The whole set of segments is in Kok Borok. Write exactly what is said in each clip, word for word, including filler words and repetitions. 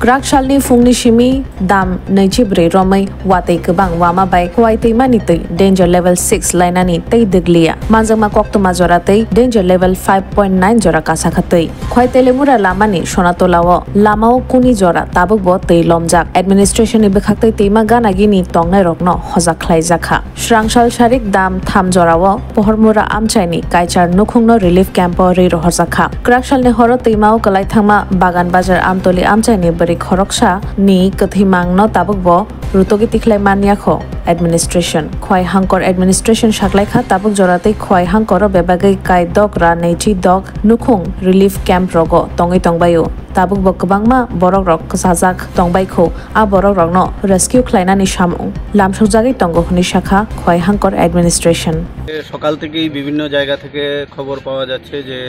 Raksalni phungni simi dam naichi bwrwi romwi watwi kwbang wama bai Khowai twimani twi danger level six lainani tei dwgliya. Manjakma koktwma jora tei danger level five point nine jora kasakha twi. Khowai Telemura lamani Sonatolao lamao kuni jora tabukbo twi lomjak. Administration ni bwkhaktwi twima gana gini tongnairokno hojak khlaijakha. Srangsal sarik dam tham jorao Pohormura amchaini Kaichar nukhungno relief camp-o rwi rohorjakha. Kwraksalni horo twimao kwlai thangma Bagan Bazar Amtoli amchaini bwrwi khoroksa ni kwthwimangno tabukbo rutogi tikhlai manyakho administration. Khowai Hangkor administration saklaikha tabuk jora tei Khowai Hangkoro bebagwi kai dok ra naichi dok nukhung relief camp rogo tongwi tongbaio. Tabukbo kwbangma borokrok kwchajak tongbaikho. A borokrokno rescue khlainani samung lamsokjagwi tongo hwnwi sakha Khowai Hangkor administration. সকাল থেকেই বিভিন্ন জায়গা থেকে খবর পাওয়া যাচ্ছে যে,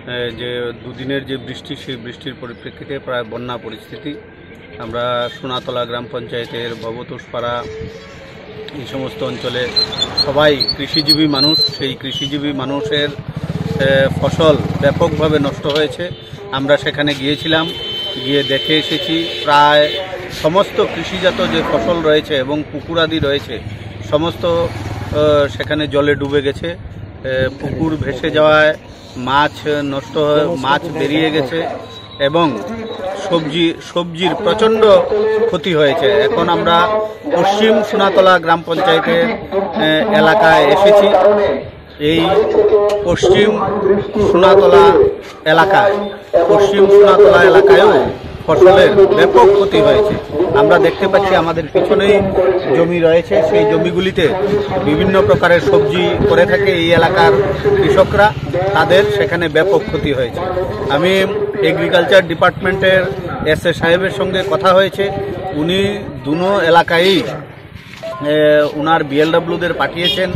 এ, যে দুদিনের যে বৃষ্টি, সেই বৃষ্টির পরিপ্রেক্ষিতে প্রায় বন্যা পরিস্থিতি। আমরা সোনাতলা গ্রাম পঞ্চায়েতের ভবতোষপাড়া, এই সমস্ত অঞ্চলে সবাই কৃষিজীবী মানুষ। সেই কৃষিজীবী মানুষের, এ, ফসল ব্যাপকভাবে নষ্ট হয়েছে। আমরা সেখানে গিয়েছিলাম, গিয়ে দেখে এসেছি প্রায় সমস্ত কৃষিজাত যে ফসল রয়েছে এবং পুকুরাদি রয়েছে, সমস্ত, আহ, সেখানে জলে ডুবে গেছে। আহ, পুকুর ভেসে যাওয়ায় মাছ নষ্ট হয়ে, মাছ বেরিয়ে গেছে এবং সবজি, সবজির প্রচণ্ড ক্ষতি হয়েছে। এখন আমরা পশ্চিম সোনাতলা গ্রাম পঞ্চায়েতের, আহ, এলাকায় এসেছি। এই পশ্চিম সোনাতলা এলাকায়, পশ্চিম সোনাতলা এলাকায়ও ফসলের ব্যাপক ক্ষতি হয়েছে। আমরা দেখতে পাচ্ছি আমাদের পিছনেই জমি রয়েছে, সেই জমিগুলিতে বিভিন্ন প্রকারের সবজি করে থাকে এই এলাকার কৃষকরা, তাদের সেখানে ব্যাপক ক্ষতি হয়েছে। আমি এগ্রিকালচার ডিপার্টমেন্টের এসএ সাহেবের সঙ্গে কথা হয়েছে, উনি দুনো এলাকায়ই এ, ওনার বিএলডব্লিউদের পাঠিয়েছেন,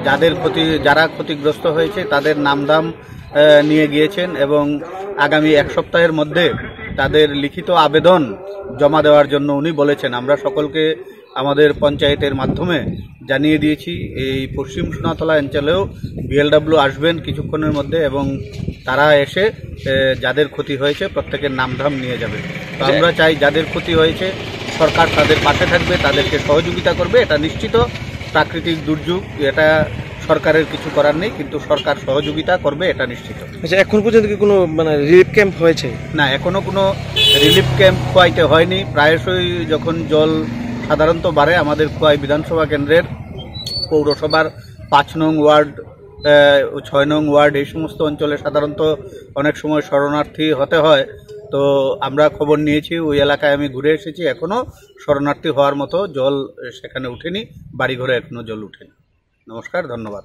যাদের ক্ষতি, যারা ক্ষতিগ্রস্ত হয়েছে তাদের নামধাম, এ, নিয়ে গিয়েছেন এবং আগামী এক সপ্তাহের মধ্যে তাদের লিখিত আবেদন জমা দেওয়ার জন্য উনি বলেছেন। আমরা সকলকে আমাদের পঞ্চায়েতের মাধ্যমে জানিয়ে দিয়েছি, এই পশ্চিম সোনাতলা অঞ্চলেও বিএলডব্লিউ আসবেন কিছুক্ষণের মধ্যে এবং তারা এসে, এ, যাদের ক্ষতি হয়েছে প্রত্যেকের নামধাম নিয়ে যাবে। তো আমরা চাই যাদের ক্ষতি হয়েছে সরকার তাদের পাশে থাকবে, তাদেরকে সহযোগিতা করবে, এটা নিশ্চিত। প্রাকৃতিক দুর্যোগ, এটা সরকারের কিছু করার নেই, কিন্তু সরকার সহযোগিতা করবে, এটা নিশ্চিত। আচ্ছা, এখন পর্যন্ত কি কোনো, মানে, রিলিফ ক্যাম্প হয়েছে? না, এখনো কোনো রিলিফ ক্যাম্প খোয়াইতে হয়নি। প্রায়শই যখন জল সাধারণত বাড়ে, আমাদের খোয়াই বিধানসভা কেন্দ্রের পৌরসভার পাঁচ নং ওয়ার্ড, আহ, ছয় নং ওয়ার্ড, এই সমস্ত অঞ্চলে সাধারণত অনেক সময় শরণার্থী হতে হয়। তো আমরা খবর নিয়েছি, ওই এলাকায় আমি ঘুরে এসেছি, এখনো শরণার্থী হওয়ার মতো জল, আহ, সেখানে উঠেনি, বাড়িঘরে এখনো জল উঠেনি। নমস্কার, ধন্যবাদ।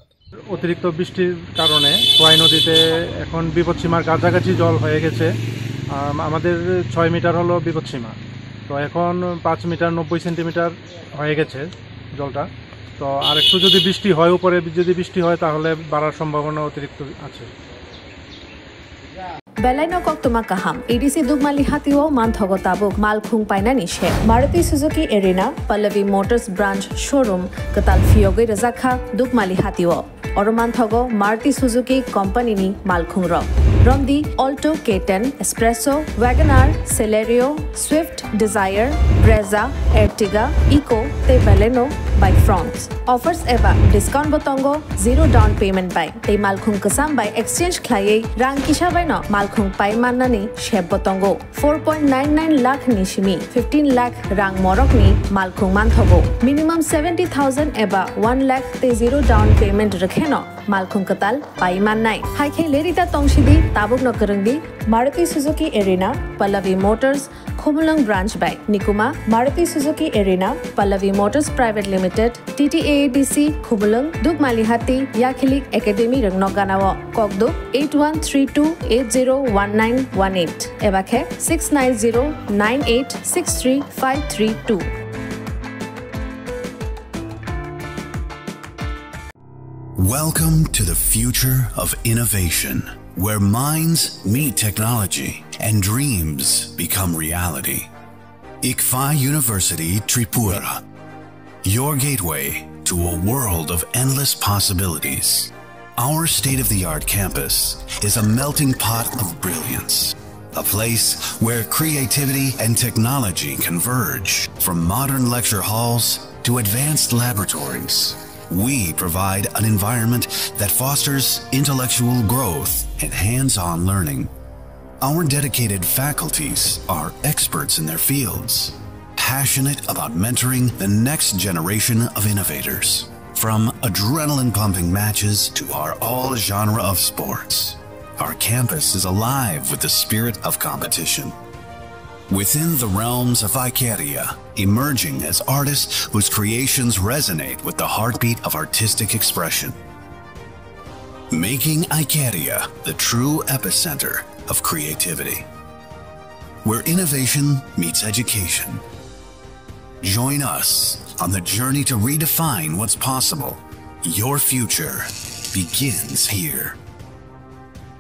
অতিরিক্ত বৃষ্টির কারণে খোয়াই নদীতে এখন বিপদসীমার কাছাকাছি জল হয়ে গেছে। আম, আমাদের ছয় মিটার হলো বিপদসীমা, তো এখন পাঁচ মিটার নব্বই সেন্টিমিটার হয়ে গেছে জলটা। তো আর একটু যদি বৃষ্টি হয়, উপরে যদি বৃষ্টি হয়, তাহলে বাড়ার সম্ভাবনা অতিরিক্ত আছে। Belai no koktwma kaham. A D C Dukmali hatio manthogo tabuk malkhung painani se. Maruti Suzuki Arena, Pallavi Motors Branch Showroom, kwtal phiyogwi rwjakha Dukmali hatio. Oro manthogo Maruti Suzuki Company ni malkhung rok. Romdi Alto K ten, Espresso, Wagon R, Celerio, Swift, Dzire, Brezza, Ertiga, Eeco tei Baleno by Fronx. Offers eba discount bo tongo, zero down payment bai tei malkhung kwcham bai exchange khlaiwi rang kisa bai no malkhung pai mannani sep bo tongo. Four point nine nine lakh ni simi fifteen lakh rang morok ni malkhung manthogo. Minimum seventy thousand eba one lakh tei zero down payment rwkhe no malkhung kwtal pai mannai. Hai khe lerida tongsidi, tabuk no kwrwngdi Maruti Suzuki Arena, Pallavi Motors, Khumulwng Branch bai. Nikuma, Maruti Suzuki Arena, Pallavi Motors Private Limited, T T A A D C, Khumulwng, Dukmali Hati, Yakhilik Academy rwngno ganao. Kokduk eight one three two eight zero one nine one eight eba khe six nine zero nine eight six three five three two. Welcome to the future of innovation, where minds meet technology and dreams become reality. ICFAI University Tripura, your gateway to a world of endless possibilities. Our state-of-the-art campus is a melting pot of brilliance, A place where creativity and technology converge, from modern lecture halls to advanced laboratories. We provide an environment that fosters intellectual growth and hands-on learning. Our dedicated faculties are experts in their fields, passionate about mentoring the next generation of innovators. From adrenaline-pumping matches to our all-genre of sports, our campus is alive with the spirit of competition. Within the realms of Icaria, emerging as artists whose creations resonate with the heartbeat of artistic expression. Making Icaria the true epicenter of creativity, where innovation meets education. Join us on the journey to redefine what's possible. Your future begins here.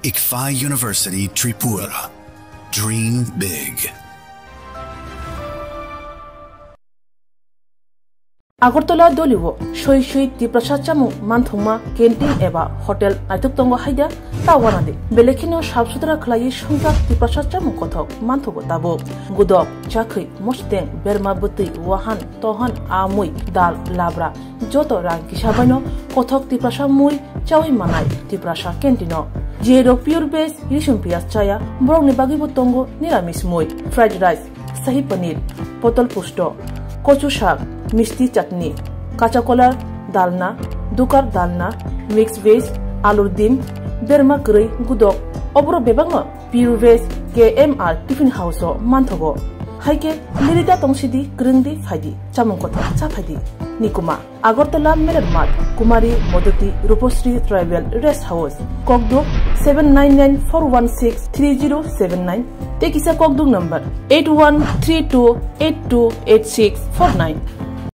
Ikfa University Tripura. Dream big. Agartala Dolio soi soi Tiprasa chamung manthokma canteen eba hotel naithok tongo haida ta wanadi. Belekheno sap sutra khlaiwi swngjak Tiprasa chamung kothok manthogo tabuk. Gudok, chakhwi, mosteng, berma bwtwi, wahan, tohan, amui, dal, labra, joto rang kisa baino kothok Tiprasa mui chawi manai Tiprasa canteen-o. Jerok pure veg, risum piyaj chaya, borokni bagwibo tongo niramis mui, fried rice, sahi paneer, potol pusto, kochu sak, misti chutney, kacha kolar dalna, dukar dalna, mix veg, alur dim, berma kwrwi, gudok, oborok bebakno Pure Veg K M R Tiffin House-o manthogo. Haikhe lirida tongsidi, kwrwngdi phaidi, chamung kothok cha phaidi. Nikuma, Agartala Meler Math, Kumari Modoti Rupasri Tribal Rest House, Kokduk seven nine nine four one six three zero seven nine, tei kisa Kokduk number eight one three two eight two eight six four nine.